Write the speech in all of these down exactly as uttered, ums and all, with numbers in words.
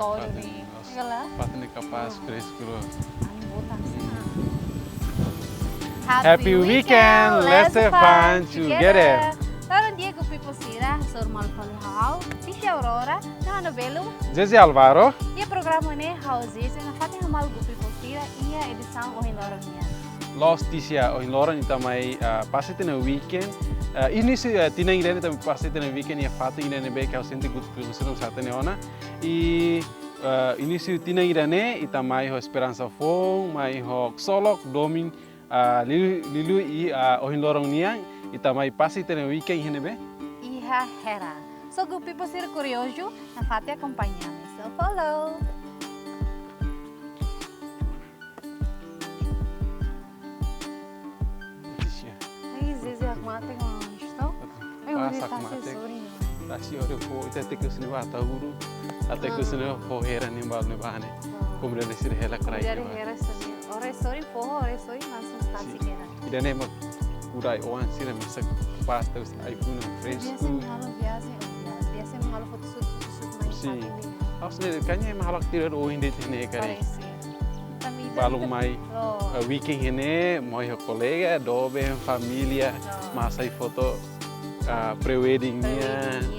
Fatin ne'e kapás, fresku. Anin boot hanesan. Happy weekend, let's have fun together. Loron di'ak Good People sira, hasoru malu fali ho ha'u, Tisha Aurora, no ha'u-nia belun Jesse Alvaro. Iha programa ne'e ha'u Jesse nafatin hamutuk ho Good People sira iha edisaun ohin loron nian. Loos Tisha, ohin loron ita mai, ah, pasa ita-nia weekend. Ah, inísiu, ah, tinan ida-ne'e ita mai pasa ita-nia weekend iha fatin ida ne'ebé ke ha'u sente Good People sira nafatin ona. I, ah, inísiu tinan ida-ne'e ita mai ho esperansa foun, mai ho ksolok, domin, ah, liuliu, liuliu i, ah, ohin loron nian ita mai pasa ita-nia weekend iha ne'ebé? Iha Hera. So Good People sira kuriozu, nafatin akompaña ami. So follow. Tisha. Ai, Jesse, hakmatek ona, estou? Ai, ah, onde está hakmatek. Tasi ore fó, ita hateke husi ne'ebá Ataúru. Hateke husi ne'ebá fó Hera ne'ebá, ne'ebá ne'e. Ah. Komunidade sira hela kraik ne'ebá. Komunidade Hera sira. Ore sorin fó, ore sorin langsung tasi kena. Ida-ne'e mak kuda ai-oan sira mesak kapás, terus ai-funan fresku. Biasa imi halo viajen, oh, biasa imi halo fotoshoot, fotoshoot mai fatin ne'e. Harus ne'e, kayaknya imi halo atividade ohin de'it ne'e karik. Parese. Balun mai, eh, weekend ne'e, mai ho kolega, doben, família, mai hasai foto, ah, pre-wedding nian. Pre-wedding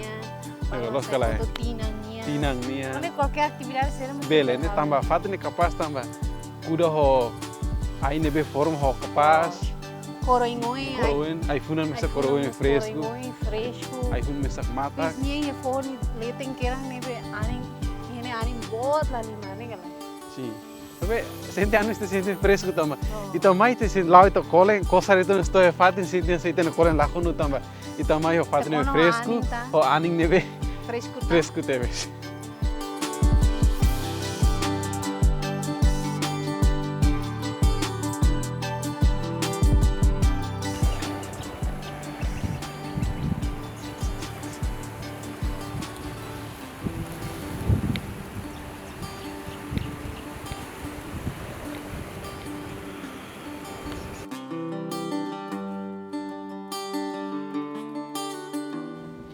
nian. Loos ka lae? Foto tinan nian. Tinan nian. Ane kualkér atividade sira mak bele, ne'e tanba fatin ne'e kapás tanba kuda ho ai ne'ebé forma ho kapás. Koroin-oin, ai-funan mesak koroin-oin fresku. Koroin-oin fresku. Ai-funan mesak matak. Bis nian iha foho nia leten kedan ne'ebé anin, iha ne'e anin boot la lima ne'e ka lae. Sin. Tapi sente anin ita sente fresku tanba. Oh. Ita mai ita sente la'o ita kolen, kosar ita no estoy fatin sente ita no kolen lakonu tanba. Ita mai ho fatin ne'e fresku, ho anin ne'ebé fresku tebes.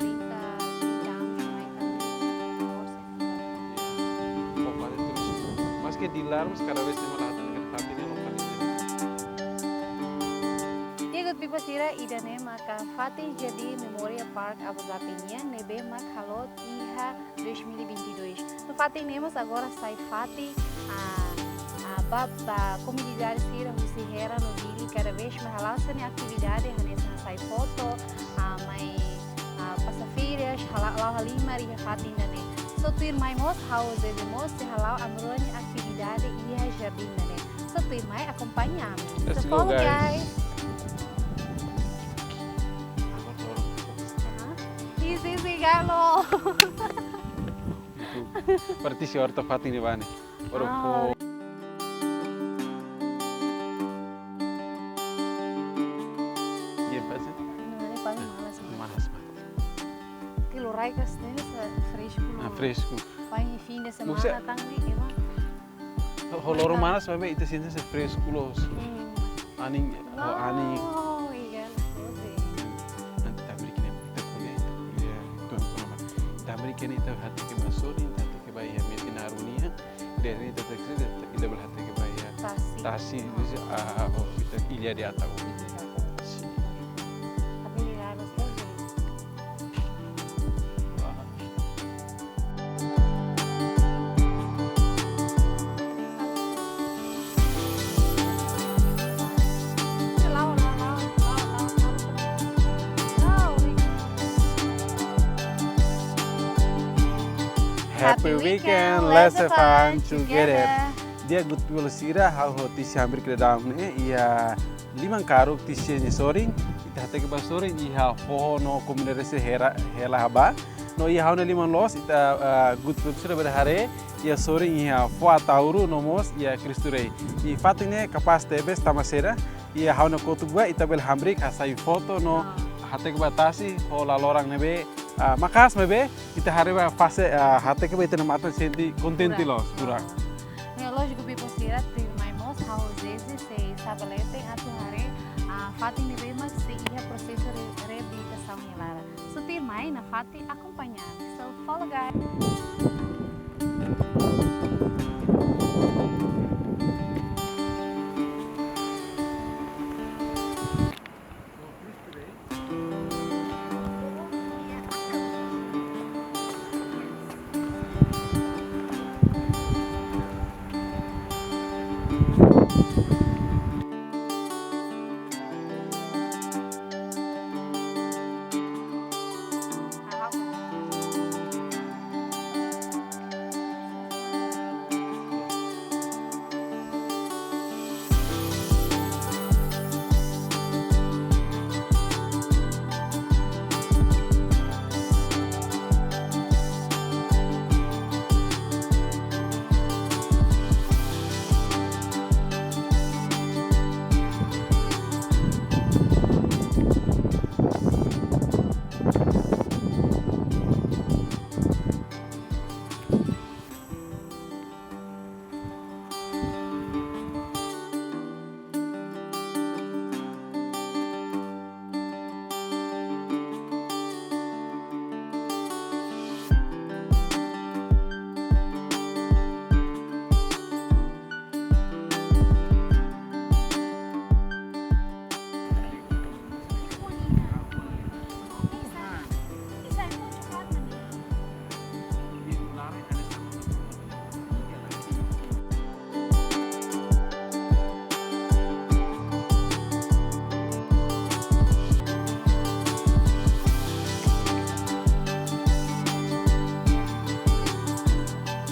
Trinta, trinta anos mai também. Maske dilarang, mas kada vez ema la hatene katak fatin ne'e lokál ida. Good People sira, ida-ne'e maka fatin Jardim Memorial Park Abu Dhabi nian ne'ebé mak halo iha dois mil e vinte e dois. No fatin ne'e mós agora sai fatin, ah, ah, ba, ba komunidade sira husi Hera no Dili kada vez mai hala'o sira-nia atividade hanesan hasai foto, ah, mai, ah, pasa férias, hala, la'o halimar iha fatin ida-ne'e. So tuirmai mós ha'u Zeze mós sei hala'o ami rua nia atividade iha jardín ida-ne'e. So tuirmai akompaña ami. Let's go, guys. So follow, guys. Hah? Easy, easy, galo. Berarti si orta fatin ne'ebá ne'e. Ora fó. Iya, pasti. Ini paling malas, Mak. Malas, Mak. Kalau rai kas ne'e sa fresku. Ah, fresku. Paling fin de semana tang ne'e, ema. Ho loron manas, maibé ita sente se fresku loos. Hmm. Anin, ho anin. Oh, iya, betul sih. Entaun ita hamriik ne'e, ita ko'alia, ita ko'alia, tuan, tuan, ita hamriik ne'e, ita hateke ba sorin, ita hateke ba iha metin aruni ya. Dari ita hateke, ita, ita bele hateke ba iha tasi. Tasi, bisa, ah, oh, ita ilha de Ataúru. Iya. Tasi. Tapi di harus tuh. Wah. Happy weekend, let's have fun together. Di'ak, good people sira, ha'u ho Tisha hamriik daudaun ne'e, iha liman karuk Tisha nia sorin, ita hateke ba sorin, iha foho no komunidade sira hela, hela haba. No iha ha'u-nia liman loos, ita, eh, good people sira bele haree, iha sorin iha foho Ataúru no mós iha Cristo Rei. I fatin ne'e kapás tebes tanba saida, iha ha'u-nia kotuk ba, ita bele hamriik hasai foto no hateke ba tasi ho laloran ne'ebé, ah, maka'as maibé, ita haree ba fase, ah, hateke ba ita-nia matan sente kontente loos, kurak. Ya, lójiku, people sira, tuirmai mós, ha'u Zeze sei sa'e ba leten atu haree, ah, fatin ne'ebé mak sei iha prosesu re-, reabilitasaun iha laran. So tuirmai nafatin akompaña. So follow, guys.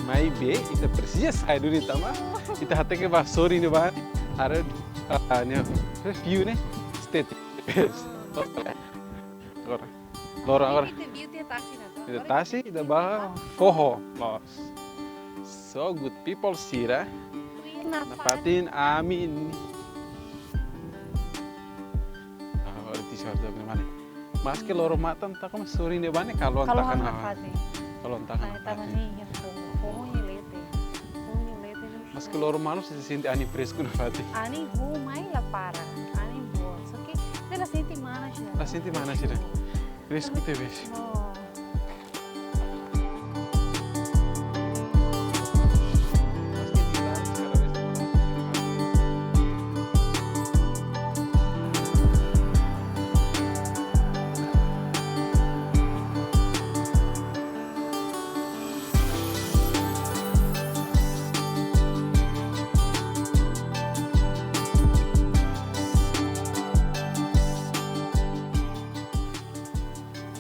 Maibé, ita presiza sai duni tanba ita hateke ba sorin ne'ebá. Haree, ah, ne'e, view ne'e, estétiku. Agora. Loron agora. Ita view tiha tasi ne'e. Ita tasi, ita ba foho. Loos. So good people sira. Nafatin ami ne'e. Ah, agora tisi harus dapat mana? Maske loron matan, tak kama sorin ne'ebá ne'e kalohan. Kalohan takan nafatin. Kalohan takan nafatin. Ai, tama ne'e, ya, foho, foho nia leten. Foho nia leten. Maske loron malu, sente anin fresku nafatin. Anin huu mai la para. Anin boot. Só ke ita la sente manas ida. La sente manas ida. Fresku tebes. Oh.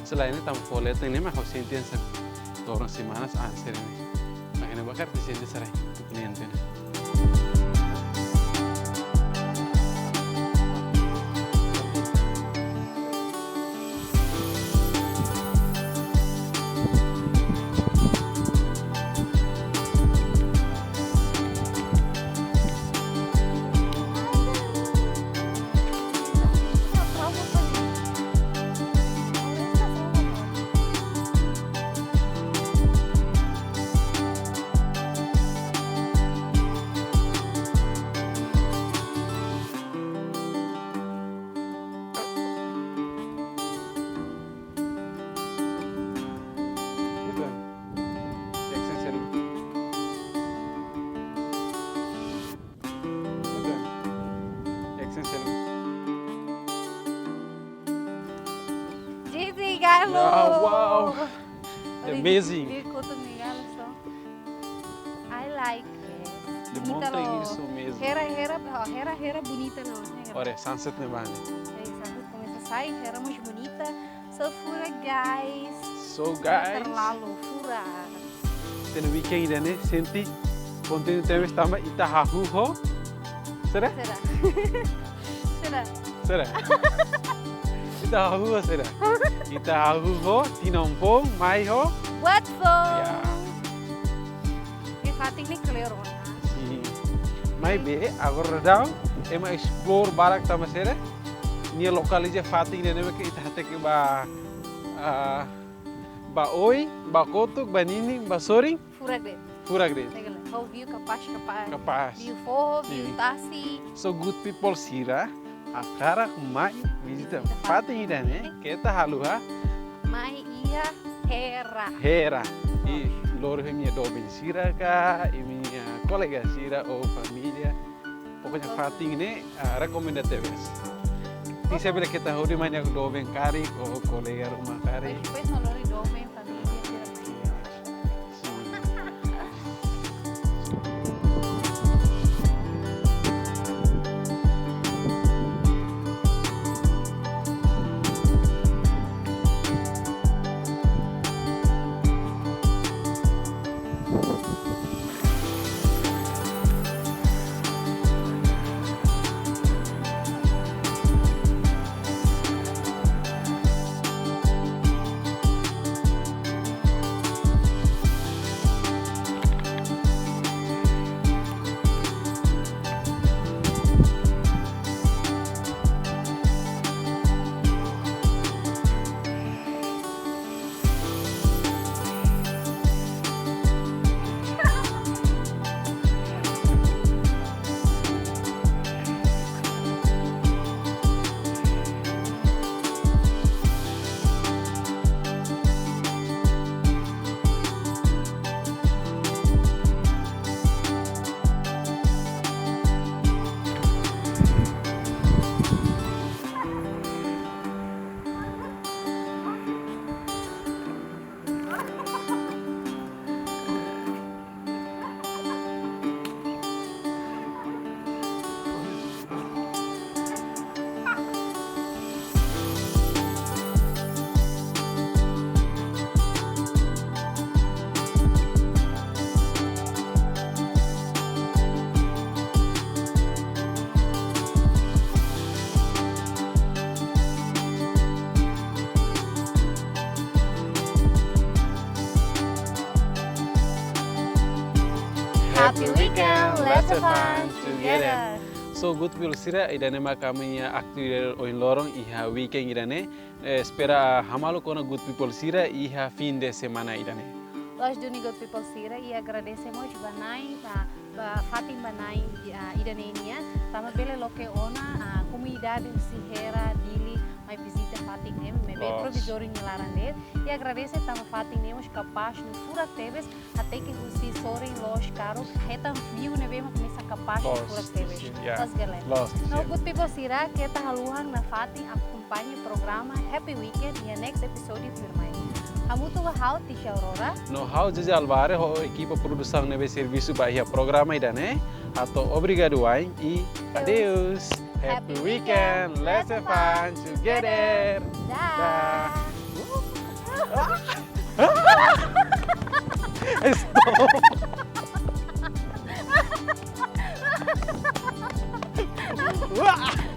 Selain ne'e, tanba foho leten ne'e mak ha'u sente hanesan loron semana sa answer ne'e. Mak ne'e bakarti sente sarai, tu cliente ne'e. Gigi Galo. Yeah, wow. Amazing. Di, di kutu mi galo so. I like it. The mountain is so amazing. Hera, hera, oh, hera, hera bonita no. Olha, sunset ne'ebá ne'e. Ei, sunset komesa sai, hera mós bonita. So furak, guys. So, guys. Terlalu furak. Iha weekend ida-ne'e sente kontente tebes tanba ita hahú ho. Sira? Sira. Sira. Sira. Ita hahú ho sira. Ita hahú ho tinan foun, mai ho buat foun. Ya. Iha fatin ne'e kleur ona. Sin. Maibé, agora daudaun, ema explore barak tanba sira. Nia lokaliza fatin ne'ebé ke ita hateke ba, ah, ba oin, ba kotuk, ba ninin, ba sorin. Furak de'it. Furak de'it. Tegel, ha'u view kapás, kapás. Kapás. View foho, view tasi. So good people sira, hakarak mai vizita fatin ida-ne'e, keta haluha. Mai iha hera. Hera. I Lori ho imi-nia doben sira ka, imi-nia kolega sira ou família. Pokoknya fatin ne'e, ah, rekomenda tebes. Imi sei bele keta hodi mai nia doben karik ou kolega ruma karik. Depois no lori doben família sira mai. Happy weekend, let's have fun together. So, good people sira, ida-ne'e mak ami-nia atividade ohin loron iha weekend ida-ne'e. Eh, espera hamaluk ona good people sira iha fim de semana ida-ne'e. Loos duni good people sira, i agradese mós ba Na'i, ba, ba fatin ba Na'i, ah, ida-ne'e nian, tanba bele loke ona, ah, komunidade husi Hera, Dili, mai vizita fatin ne'e, maibé provizóriu nia laran de'it. I agradese tanba fatin ne'e mós kapás no furak tebes, hateke husi sorin loos karuk, hetan view ne'ebé mak mesak kapás no furak tebes. Loos, loos, galera. Loos, no good people sira, keta haluha nafatin akompaña programa Happy Weekend iha next episode tuirmai. Hamutuk ho ha'u Tisha Aurora. No ha'u José Alvarez ho ekipa produsaun ne'ebé servisu ba iha programa ida-ne'e. Atu obrigadu wa'in i adeus. Happy weekend. Let's have fun together. Dah. Dah. Stop. Wah.